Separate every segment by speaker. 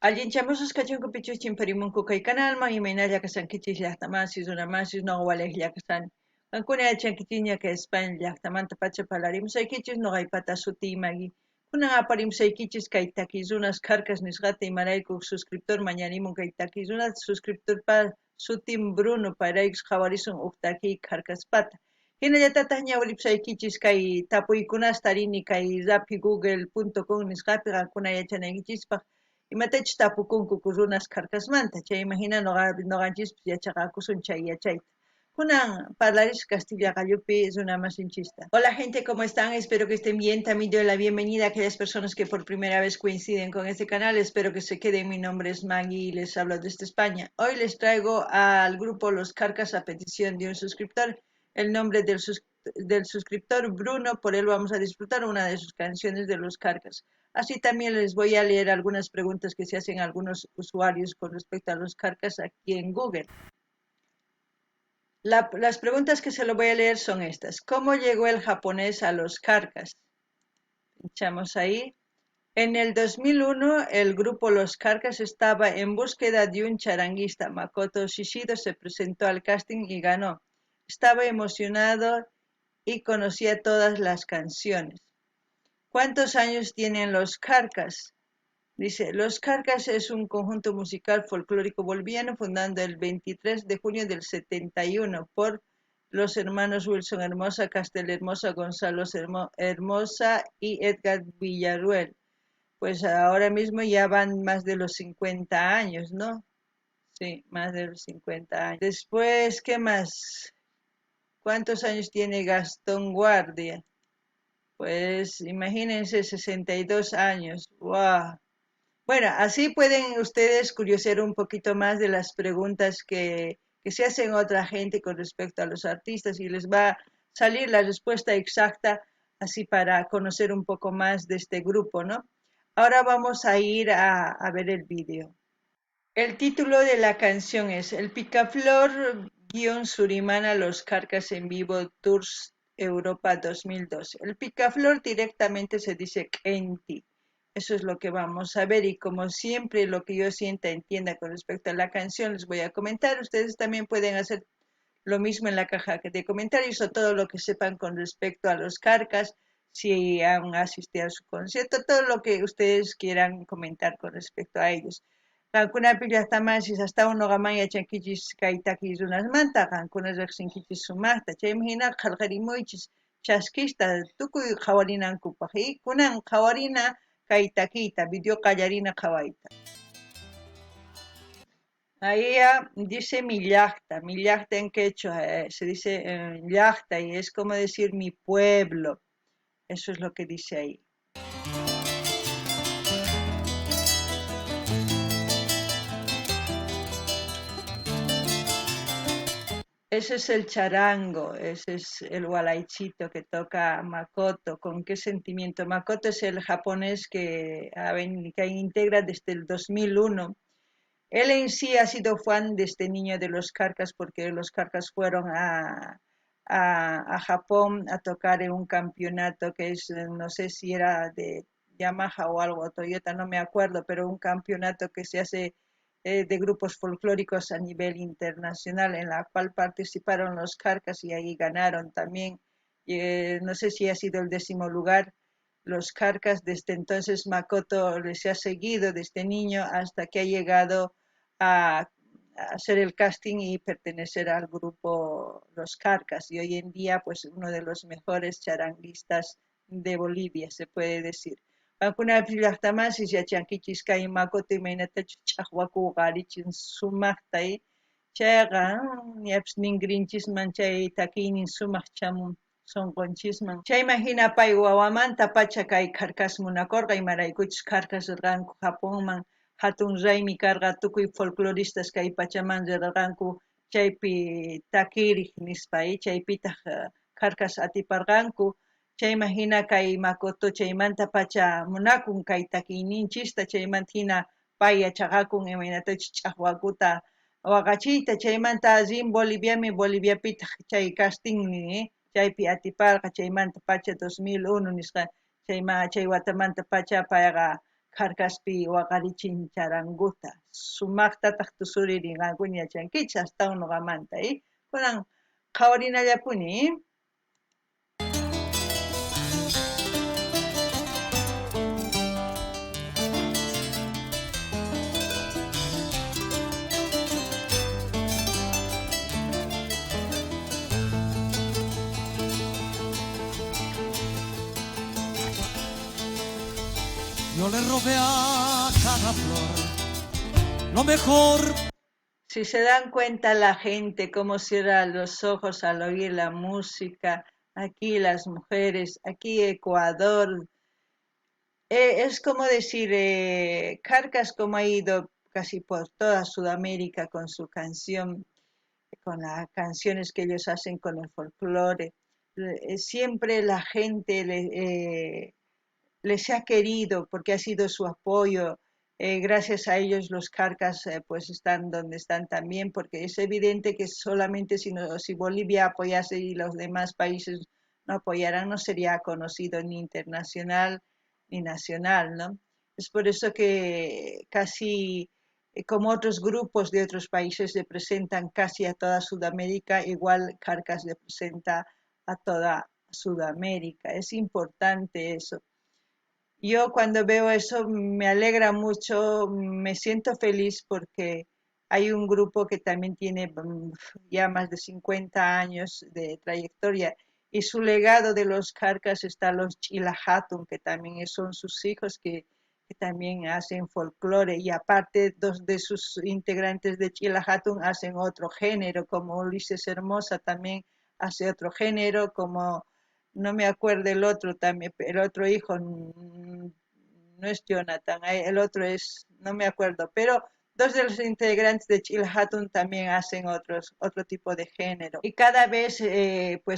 Speaker 1: Allinchamusqas kachunku pichus chimparimunku kay kanalman, imaynalla kashankichis llaqtamasis, runamasis, noqa walejlla kashani. Qankuna yachankichisña kay España llaqtamantapacha parlarimusaykichis, noqaypata sutiy Magui. Kunan aparimusaykichis kay takiy runas Kharkas nisqata, imarayku suscriptor mañarimun kay takiy runas, suscriptorpa sutin Bruno, payraykus qhawarisun uj takiy Kharkaspata. Hinallatataj ñawiripusaykichis kay tapuykunasta rini kay raphi google.com nisqapi qankuna yachanaykichispaj imatachus tapukunku runas Kharkasmanta, chayman hina noqanchispis yachaqakusun chay yachayta. Kunan parlaris castilla qallupi runamasinchista. Hola gente, ¿cómo están? Espero que estén bien. También doy la bienvenida a aquellas personas que por primera vez coinciden con este canal. Espero que se queden. Mi nombre es Maggie y les hablo desde España. Hoy les traigo al grupo Los Kjarkas a petición de un suscriptor. El nombre del suscriptor Bruno, por él vamos a disfrutar una de sus canciones de Los Kjarkas. Así también les voy a leer algunas preguntas que se hacen algunos usuarios con respecto a Los Kjarkas aquí en Google. Las preguntas que se lo voy a leer son estas. ¿Cómo llegó el japonés a Los Kjarkas? Pinchamos ahí. En el 2001, el grupo Los Kjarkas estaba en búsqueda de un charanguista. Makoto Shishido se presentó al casting y ganó. Estaba emocionado y conocía todas las canciones. ¿Cuántos años tienen Los Kjarkas? Dice, Los Kjarkas es un conjunto musical folclórico boliviano fundado el 23 de junio del 71 por los hermanos Wilson Hermosa, Castel Hermosa, Gonzalo Hermosa y Edgar Villarruel. Pues ahora mismo ya van más de los 50 años, ¿no? Sí, más de los 50 años. Después, ¿qué más? ¿Cuántos años tiene Gastón Guardia? Pues imagínense, 62 años. ¡Guau! Bueno, así pueden ustedes curiosear un poquito más de las preguntas que se hacen otra gente con respecto a los artistas y les va a salir la respuesta exacta así para conocer un poco más de este grupo, ¿no? Ahora vamos a ir a ver el vídeo. El título de la canción es El Picaflor guión Surimana Los Kjarkas en vivo Tours Europa 2012. El picaflor directamente se dice Kenti. Eso es lo que vamos a ver y como siempre lo que yo sienta, entienda con respecto a la canción les voy a comentar. Ustedes también pueden hacer lo mismo en la caja de comentarios o todo lo que sepan con respecto a Los Kjarkas, si han asistido a su concierto, todo lo que ustedes quieran comentar con respecto a ellos. Qankunapi llaqtamasis astawan noqaman yachankichis kay takiy runasmanta, qankuna riqsinkichis sumaqta, chayman hina qhalqarimuychis chaskista tukuy qhawarinankupaq. Y kunan qhawarina kay takiyta, video qallarina qhawayta. Ahí ya dice mi llaqta, mi llaqta en quechua, se dice llaqta y es como decir mi pueblo. Eso es lo que dice ahí. Ese es el charango, ese es el gualaichito que toca Makoto. ¿Con qué sentimiento? Makoto es el japonés que integra desde el 2001. Él en sí ha sido fan de este niño de Los Kjarkas porque los Kjarkas fueron a Japón a tocar en un campeonato que es, no sé si era de Yamaha o algo, Toyota, no me acuerdo, pero un campeonato que se hace de grupos folclóricos a nivel internacional, en la cual participaron los Kjarkas y ahí ganaron también. No sé si ha sido el 10º lugar los Kjarkas. Desde entonces Makoto les ha seguido desde niño hasta que ha llegado a hacer el casting y pertenecer al grupo Los Kjarkas, y hoy en día pues uno de los mejores charanguistas de Bolivia, se puede decir. Qankunapi llaqtamasis yachankichis kay Makoto imaynatachus ch'aqwaku uqarichin sumaqta, chayqa ñapis ningrinchisman chay takiynin sumaq chamun sunqunchisman. Chayman hina pay wawamanta pacha kay Kjarkas munakurqa, imaraykuchus Kjarkas rirqanku Japonman, hatun raymi karqa, tukuy folcloristas kay pachaman rirqanku chaypi takiriq nispa, chaypitaq Kjarkas atiparqanku. Chayman hina kay Makoto chaymanta pacha munakun kay takiyninchista, chaymanta hina pay yachaqakun imaynatachus ch'aqwakuta waqachiyta. Chaymanta rin Boliviami, Boliviapitaq chay casting chaypi atiparqa, chaymanta pacha 2001 nisqa, chay watamanta pacha payqa Kharkaspi waqarichin charanguta, sumajtataj tusuririn, qankuna yachankichis astawan noqamanta, Kunan qhawarinallapuni.
Speaker 2: Yo le robé a cada flor lo mejor.
Speaker 1: Si se dan cuenta la gente cómo cierra los ojos al oír la música, aquí las mujeres, aquí Ecuador, es como decir, Kjarkas como ha ido casi por toda Sudamérica con su canción, con las canciones que ellos hacen con el folclore, siempre la gente les ha querido porque ha sido su apoyo. Gracias a ellos los Kjarkas están donde están también, porque es evidente que solamente si Bolivia apoyase y los demás países no apoyaran, no sería conocido ni internacional ni nacional, ¿no? Es por eso que casi como otros grupos de otros países se presentan casi a toda Sudamérica, igual Kjarkas le presenta a toda Sudamérica. Es importante eso. Yo cuando veo eso me alegra mucho, me siento feliz porque hay un grupo que también tiene ya más de 50 años de trayectoria y su legado de los Kjarkas está los Chila Jatun, que también son sus hijos que también hacen folclore, y aparte dos de sus integrantes de Chila Jatun hacen otro género, como Ulises Hermosa también hace otro género, como no me acuerdo el otro también, el otro hijo no es Jonathan, el otro es, no me acuerdo, pero dos de los integrantes de Chila Jatun también hacen otro tipo de género. Y cada vez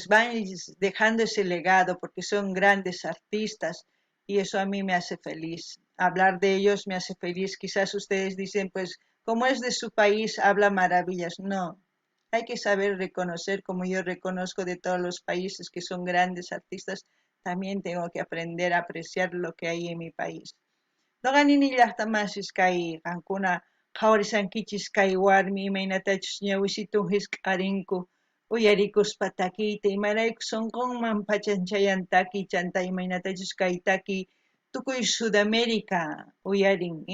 Speaker 1: van dejando ese legado porque son grandes artistas y eso a mí me hace feliz. Hablar de ellos me hace feliz. Quizás ustedes dicen, como es de su país, habla maravillas. No, hay que saber reconocer, como yo reconozco de todos los países que son grandes artistas, también tengo que aprender a apreciar lo que hay en mi país. Noqa nini llaqta masis kay qankuna qhawarisankichis kay warmi imaynatachus ñawisitun hisk'arinku uyarikuspa takiyta, imarayku sunqunman pachanchayan takiy, chanta imaynatachus kay takiy tukuy Sudamérica uyarin,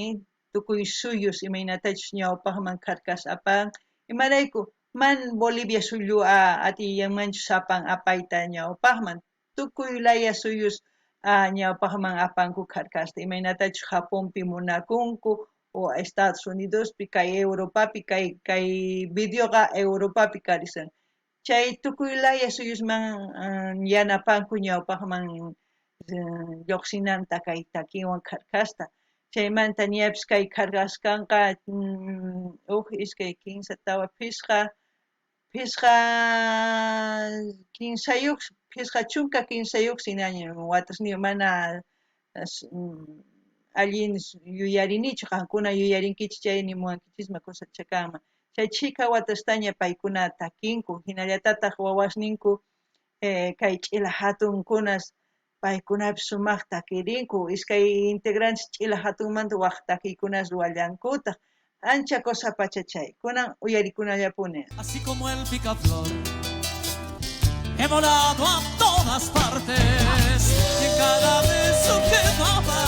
Speaker 1: Tukuy suyus imaynatachus ñawpaqman Kjarkas apan, imarayku man Bolivia suyu atiyanmanchu sapan apayta ñawpaqman, tukuy laya suyus ñawpaqman apanku Kjarkasta, imaynatachus Japonpi munakunku o Estados Unidospi, kay Europapi, kay videoqa Europapi karisan. Chay tukuy laya suyusman yanapanku ñawpaqman lluqsinanta kay takiwan Kjarkasta. Chaymanta ñapis kay Kjarkas kanqa, uj, iskay, kinsa, tawa, phisqa, phisqa, kinsayuq, phisqa chunka kinsayuq sinaña watasniyuq, mana, allin yuyarinichu, qankuna yuyarinkichis chay nimuwankichisma cosa chakanman. Chay chhika watastaña paykuna takinku, hinallatataq wawasninku, kay ch'ila jatunkunas paykunapis sumaq takirinku, iskay integrantes ch'ila jatunmanta waj takiykunas ruwallankutaq. Ancha cosa pacha chay, kunan uyarikunallapuni.
Speaker 2: Así como el picaflor, he volado a todas partes y en cada beso que daba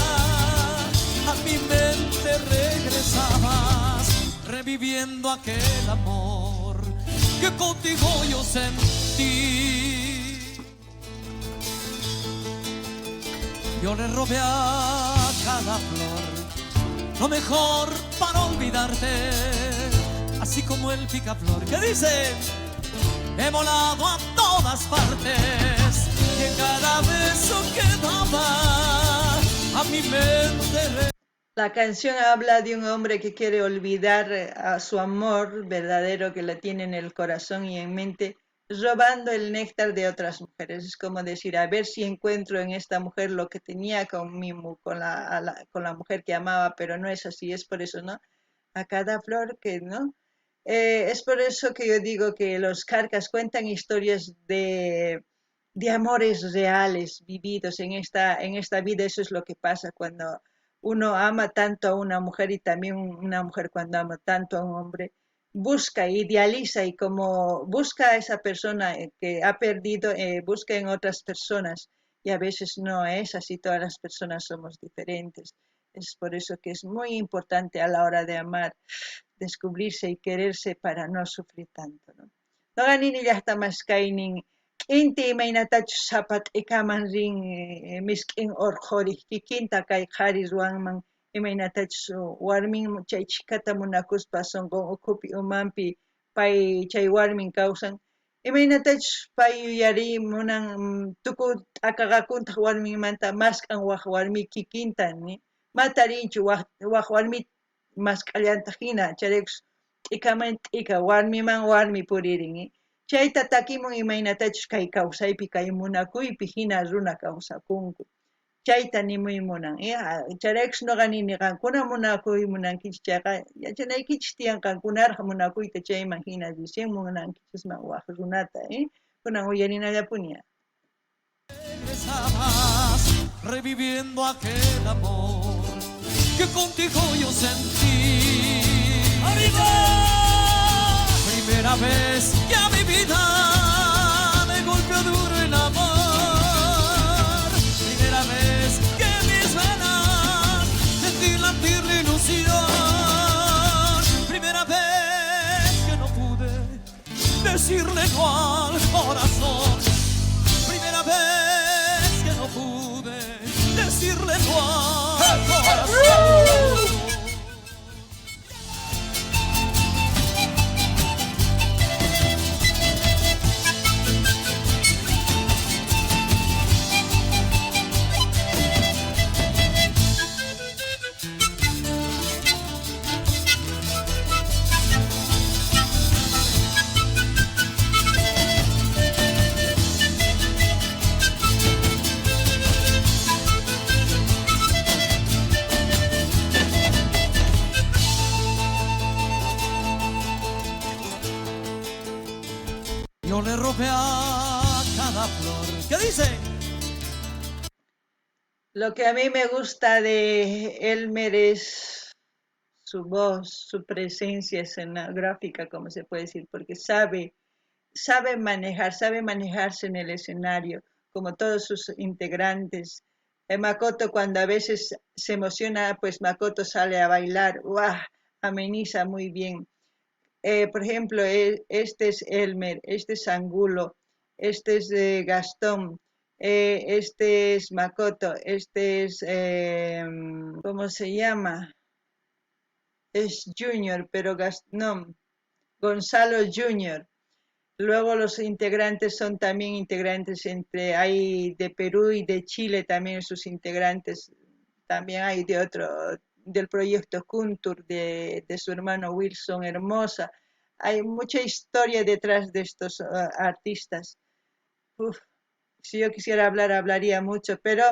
Speaker 2: a mi mente regresabas, reviviendo aquel amor que contigo yo sentí. Yo le robé a cada flor lo mejor para olvidarte, así como el picaflor que dice: he volado a todas partes y en cada beso que daba a mi mente.
Speaker 1: La canción habla de un hombre que quiere olvidar a su amor verdadero que le tiene en el corazón y en mente, robando el néctar de otras mujeres. Es como decir, a ver si encuentro en esta mujer lo que tenía con la mujer que amaba, pero no es así, es por eso, ¿no? A cada flor que, ¿no? Es por eso que yo digo que los Kjarkas cuentan historias de amores reales vividos en esta vida. Eso es lo que pasa cuando Uno ama tanto a una mujer y también una mujer cuando ama tanto a un hombre, busca, idealiza y como busca a esa persona que ha perdido, busca en otras personas y a veces no es así, todas las personas somos diferentes. Es por eso que es muy importante a la hora de amar, descubrirse y quererse para no sufrir tanto, ¿no? Noqa nini llaqta maskaynin k'inti imaynatachus sapa t'ikaman rin misk'in urqhuriq kikinta kay qhari ruwanman imaynatachus warmin chay chhikata munakuspa sunqun ukhupi umanpi pay chay warmin kawsan imaynatachus pay yuyariy munan tukuy t'akaqakuntaq warminmanta mask'an wak warmi kikinta ni matarinchu wak warmi mask'allantaq hina chayraykus t'ikaman t'ika warmiman warmi puririn chayta takimun imaynatachus kay kawsaypi kay munakuypi hina runa kawsakunku chayta nimuy munan chayraykus noqa nini qankuna munakuy munankichis chayqa yachanaykichis tiyan qankunaraq munakuyta chayman hina recién munankichisman wak runata kunan uyarinallapuni.
Speaker 2: Regresabas reviviendo aquel amor que contigo yo sentí. ¡Arriba! Primera vez que a mi vida me golpeó duro el amor. Primera vez que en mis venas sentí latir la ilusión. Primera vez que no pude decirle no al corazón. Primera vez que no pude decirle no al corazón. Yo le robé a cada flor. ¿Qué dice?
Speaker 1: Lo que a mí me gusta de Elmer es su voz, su presencia escenográfica, como se puede decir, porque sabe manejar, sabe manejarse en el escenario, como todos sus integrantes. Makoto, cuando a veces se emociona, pues Makoto sale a bailar, ¡guau! Ameniza muy bien. Por ejemplo, este es Elmer, este es Angulo, este es Gastón, este es Makoto, este es, ¿cómo se llama? Es Junior, pero no, Gonzalo Junior. Luego los integrantes son también integrantes entre, hay de Perú y de Chile también sus integrantes, también hay de otro, del proyecto Kuntur, de su hermano Wilson Hermosa. Hay mucha historia detrás de estos artistas. Uf, si yo quisiera hablar, hablaría mucho, pero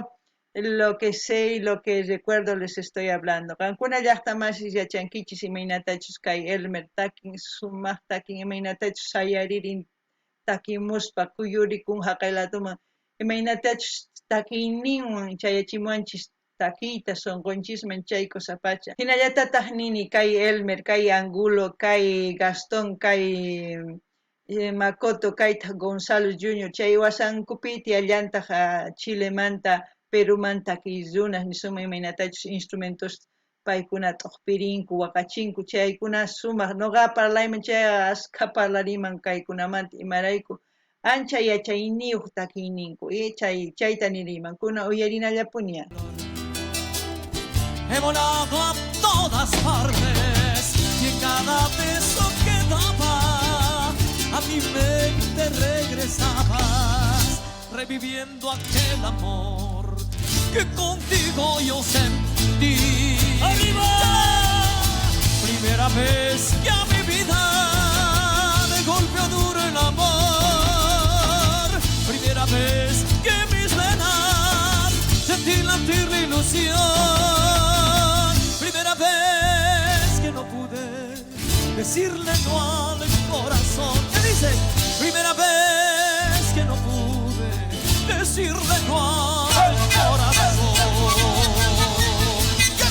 Speaker 1: lo que sé y lo que recuerdo les estoy hablando. Qankuna llaqta masis yachankichis imaynatachus kay Elmer takin, sumaq takin, imaynatachus sayaririn takimuspa kuyurikun haqay latuman, imaynatachus takiyninwan chayachimuwanchis takiyta sunqunchisman chay kusapacha. Hinallatataq nini kay Elmer, kay Angulo, kay Gastón, kay Makoto, kaytaq Gonzalo Junior, chay wasankupi tiyallantaq Chilemanta, Perumanta takiy runas nisuma imaynatachus instrumentos paykuna t'uqpirinku, waqachinku, chaykuna sumaq. Noqa parlayman chayqa askha parlariman kaykunamanta imarayku ancha yachayniyuq takiyninku chayta niriman kuna uyarinallapuni.
Speaker 2: He volado a todas partes y en cada beso que daba a mi mente regresabas, reviviendo aquel amor que contigo yo sentí. ¡Arriba! Primera vez que a mi vida me golpeó duro el amor. Primera vez que en mis venas sentí latir la ilusión. Primera vez que no pude decirle no al corazón. ¿Qué dice? Primera vez que no pude decirle no al corazón. ¿Qué?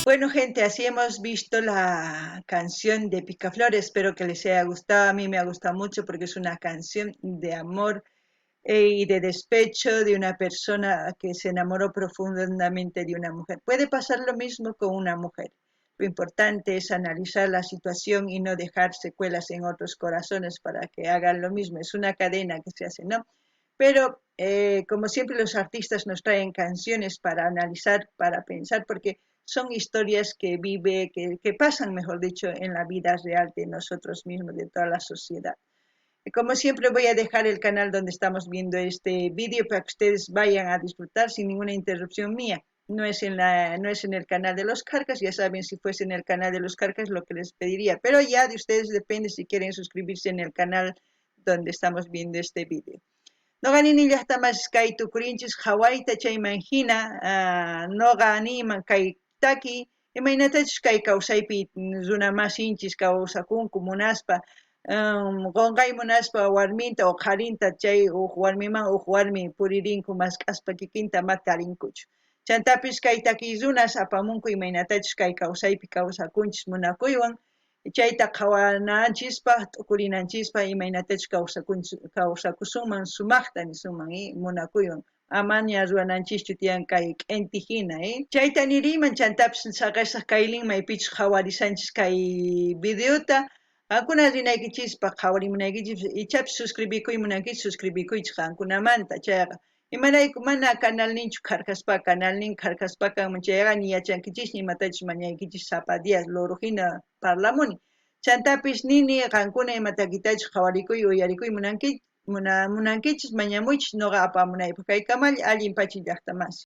Speaker 1: Bueno, gente, así hemos visto la canción de Picaflor. Espero que les haya gustado. A mí me ha gustado mucho porque es una canción de amor y de despecho de una persona que se enamoró profundamente de una mujer. Puede pasar lo mismo con una mujer. Lo importante es analizar la situación y no dejar secuelas en otros corazones para que hagan lo mismo. Es una cadena que se hace, ¿no? Pero, como siempre, los artistas nos traen canciones para analizar, para pensar, porque son historias que vive, que pasan, mejor dicho, en la vida real de nosotros mismos, de toda la sociedad. Como siempre, voy a dejar el canal donde estamos viendo este vídeo para que ustedes vayan a disfrutar sin ninguna interrupción mía. No es en el canal de los Kjarkas, ya saben, si fuese en el canal de los Kjarkas lo que les pediría, pero ya de ustedes depende si quieren suscribirse en el canal donde estamos viendo este vídeo. Noqa nini llaqta masis kay tukurinchis qhawayta chayman hina, noqa niyman kay taki imaynatachus kay kawsaypi runa masinchis kawsakunku munaspa, qonqay munaspa warminta o qharinta chay uj warmiman uj warmi puririnku mask'aspa kikinta ma tarinkuchu. Chantapis kay takiy runas apamunku imaynatachus kay kawsaypi kawsakunchis munakuywan, chayta qhawananchispaj, t'ukurinanchispaj imaynatachus kawsakusunman sumajta nisunman, munakuywan. Amaña ruwananchischu tiyan kay k'enti hina, Chayta niriyman, chantapis saqesaj kay link maypichus qhawarisanchis kay videota. Qankuna rinaykichispaj, qhawarimunaykichis, ichapis suscribikuy munankichis, suscribikuychis qankunamanta chayqa. Imarayku mana kanalninchu Kjarkaspa, kanalnin Kjarkaspa kanman chayqa ni yachankichisña imatachus mañaykichis sapa día loro hina parlamuni. Chantapis nini qankuna imatakitachus qhawarikuy uyarikuy munankichis mañamuychis noqa apamunaypaj. Kay kamalla allin pacha llaqta masi.